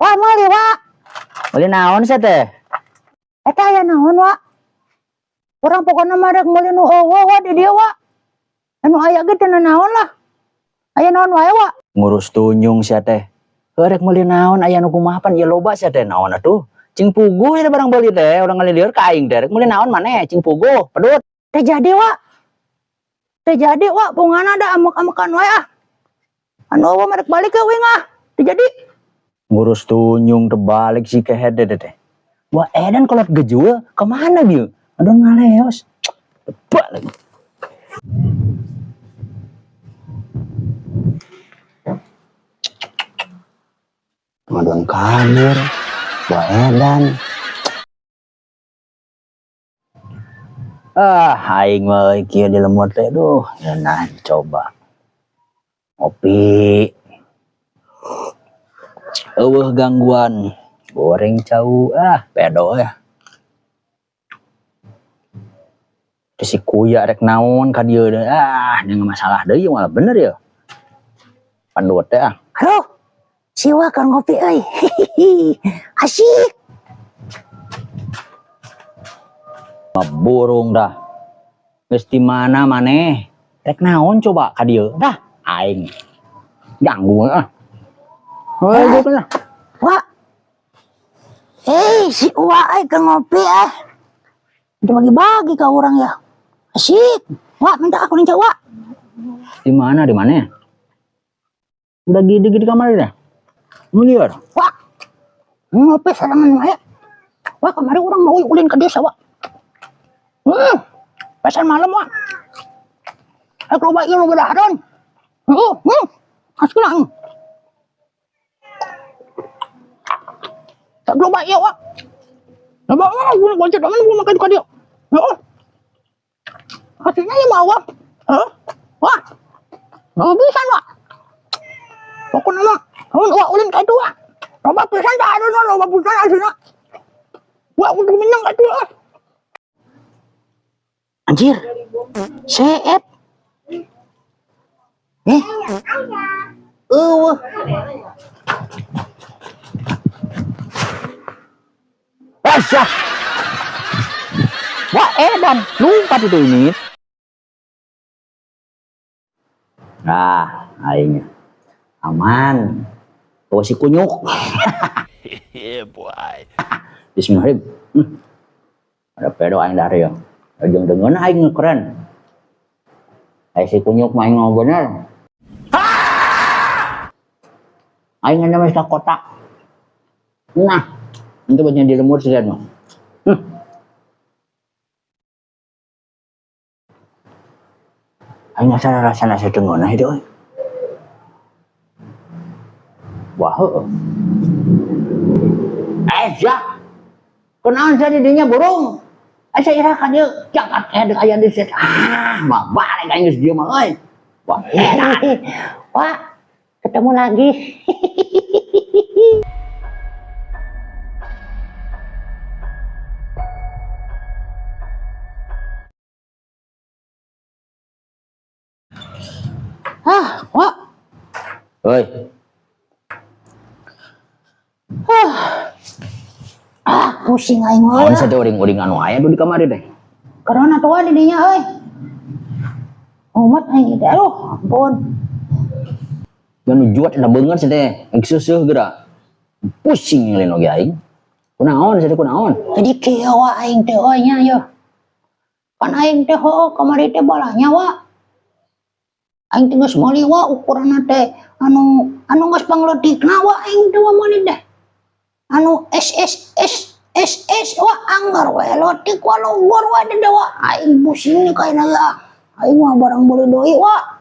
Wah, meuli, Wak. Meuli naon sia teh? Eta aya naon, Wak? Urang pokona mah rek meuli nu eueuh, Wak, di dieu, Wak. Anu aya ge teu naon lah. Aya naon wae, Wak? Ngurus tunyung sia teh. Heuh rek meuli naon aya nu kumaha pan ieu loba sia teh naon atuh. Cing puguh ieu barang beuli teh urang ngalilieur ka aing teh rek meuli naon maneh cing puguh pedut. Teu jadi, Wak. Teu jadi, Wak, bungana da amek-amekan wae ah. Anu eueuh mah rek balik ke uing ah. Teu jadi. Ngurus tunyung terbalik si kehed teh teh. Wah edan kolot gejul kemana bieu? Aduh ngaleos. Balik. Ngadon kamir. Wah edan. Ah, aing mah kieu di lemot teh duh, ngeunah coba. Ngopi. Eueuh gangguan. Goreng cau ah, pedo ya. Terus si kuya rek naon ka dieu deui. Ah, nya masalah deui malah bener ya. Pandut teh ah. Aduh, si Wak keur ngopi euy. Asik. Burung dah. Geus di mana maneh? Rek naon coba ka dieu? Dah, aing. Ganggu ah. Heuh, gitu lah. Wak. Eh, si Uwa euy keur ngopi eh. Itu bagi-bagi ka urang ya. Asik. Wak, minta aku nih, Wak. Di mana? Di mana? Udah gede-gede kamar dah. Muliar. Wak. Ngopi sarangan wae. Wak, kemarin orang mau ulin ke desa, Wak. Pasar malam, Wak. Aku loba ieu loba dahareun. Asik lah. Tak loba ieu, Wak. Loba, ah, gua boncet teman gua makan ka dia. Heeh. Hasilnya ya mau, Wak. Heeh. Wah. Loba pisan, Wak. Pokoknya mah, mun Wak ulin ka itu, Wak. Loba pisan dahareun, loba pisan hasilnya. Wak kudu menang ka itu, ah. Anjir. Seep. Eueuh. Asyah. Wah, edan, lompat itu ini. Nah, aing aman. Oh, si kunyuk. Yeah, boy. Bismillahirrahmanirrahim. Ada pedo aing dari ya. Jeung deungeun aing keren. Ai si kunyuk mah aing mah bener. Aing anda mah ka kota. Nah, itu buatnya di lemur sih mah. Aing asa rasana satengeunah itu euy. Wah, heueuh. Eh, ya. Kunaon sia di dinya burung? Asa ira ka dieu jagat aya aya di set. Ah, mah balik aing geus dieu mah euy. Wah, edan. Wak, ketemu lagi. Ah, Wak. Oi. Ah, pusing aing mah. Naon sia teh uring-uringan wae atuh di kamari teh. Corona tua di dinya euy. Umat aing teh, aduh, ampun. Ganu juat da beungeut sia teh, geus seuseuh geura. Pusing lain oge aing. Kunaon sia teh kunaon? Jadi kieu wa aing teh euy nya yeuh. Pan aing teh heueuh kamari teh balanya wa. Aing teh geus meuli wa ukuranna teh anu anu geus pangleutikna wa aing teh wa meuli teh. Anu S S S S S wa anggar we leutik wa logor wa teh wa aing pusing nih kaina ge ah. Aing mah barang beuli deui wa.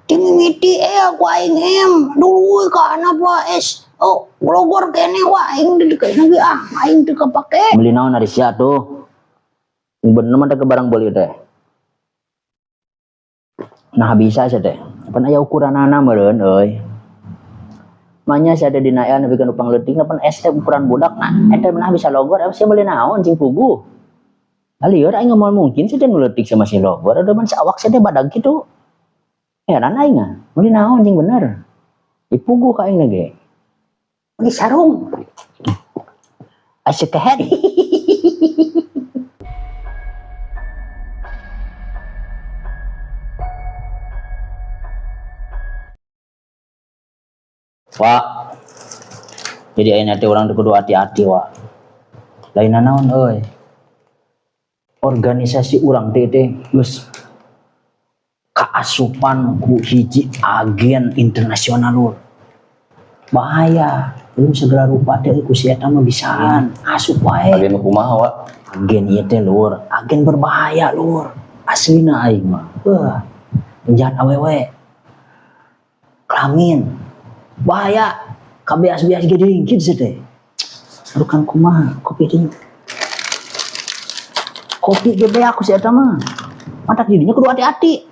Ti mimiti aku aing M dulu ka anak wa S. Oh, logor kene wa aing teh kaina ge ah aing teu kapake. Meuli naon ari sia tuh? Bener mah teh ke barang beuli teh. Nah bisa sia teh. Pan aya ukuranana meureun euy. Manya sia teh dina aya nepi ka nu pangleutikna pan S teh ukuran budak nah eta mah bisa logor sia meuli naon cing puguh. Lieur aing moal mungkin sia teh nu leutik sama si logor ada man awak sia teh badag kitu. Heran aing ah, meuli naon cing bener. Dipuguh ka aing ge. Meuli sarung. Asik kehed. Wak. Jadi ayeuna teh urang teh kudu hati-hati, Wak. Lain naon euy. Organisasi urang teh teh geus kaasupan ku hiji agen internasional, lur. Bahaya. Belum segala rupa teh ku si eta mah bisaan. Asup wae. Agen nu kumaha, Wak? Agen ieu teh, lur, agen berbahaya, lur. Aslina aing mah. Wah, penjahat awewe. Kelamin. Bahaya. Kabeas-beas ge diringkit sih teh. Aduh kan kumaha kopi teh. Kopi ge beak ku si eta mah. Matak didinya kudu hati-hati.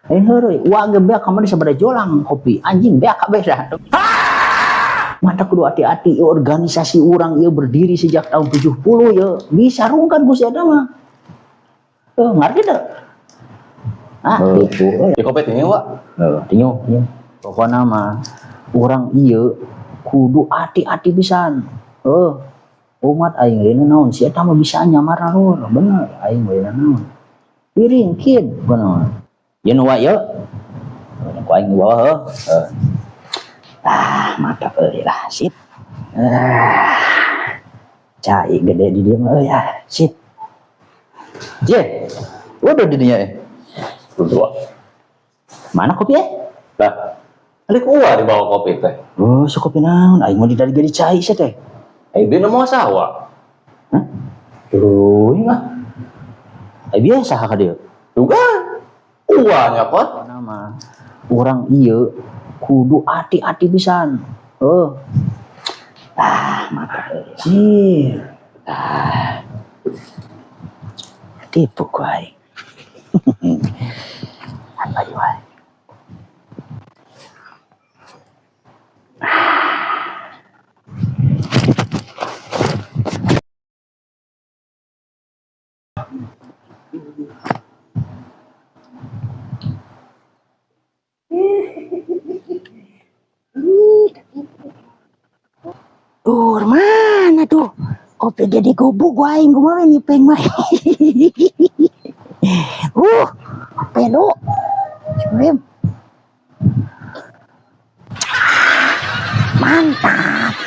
Lain heureuy, wa ge beak kamari sabada jolang kopi. Anjing beak kabeh dah. Mata kudu hati-hati, ieu organisasi urang ieu berdiri sejak tahun 70 ya. Bisa rungkan ku si eta mah. Tuh, ngerti teu? Ah, gitu. Ya kopi tinggi, Wak. Heeh, tinju, tinju. Pokokna mah urang ieu kudu hati-hati pisan. Heuh. Umat aing lain naon si eta mah bisa nyamar lur, bener aing lain naon. Diringkid bener. Ieu nu wa ieu. Ku aing bawa heuh. Heuh. Ah, mantap euy lah, sip. Ah. Cai gede di dieu mah euy ah, sip. Je. Udah di dinya eh. Udah, Wak. Mana kopi eh? Lah, ada ku Uwa dibawa kopi teh. Oh, so kopi naon? Aing mah di dari gede cai sia teh. Eh, dia mau sawa. Hah? Tuh, ini mah. Eh, biasa ka dieu. Juga. Uwa nyokot. Nama urang ieu kudu hati-hati pisan. Heuh. Ah, mantap euy. Sip. Ah. Tipu ku aing. An baju aing. Dur, mana tuh? Kopi jadi gubuk gua aing kumaha nyipeng mah. Pedo. Bismillahirrahmanirrahim. Mantap.